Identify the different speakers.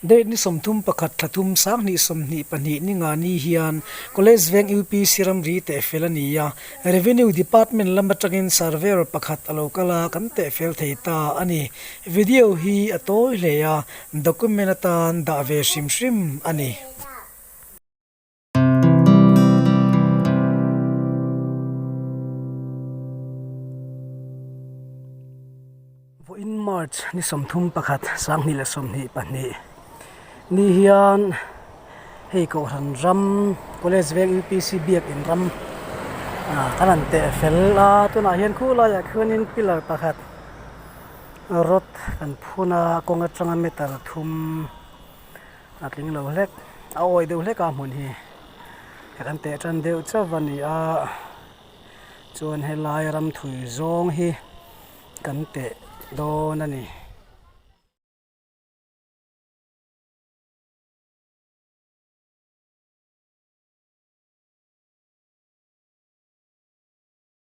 Speaker 1: Date ni 31 thla thum 20 22 ni nga ni hian College Veng UPC ramri teh fel a ni a, Revenue Department lam atangin Surveyor pakhat a lo kal a, kan teh fel thei ta a ni. Video hi a tawi hle a, document atan dah ve hrim hrim a ni. Vawiin March ni 31 2022 ni hian hei Kohhran ram College Veng UPC biakin ram ah kan han teh fel a tunah hian khulaiah khianin pillar pakhat rod kan phun a kawng atanga meter thum a tling lo hlek a awi deuh hlek a hmun hi kan teh tan deuh chauh a ni a chuan helai ram thui zawng hi. Kan teh dawn a ni.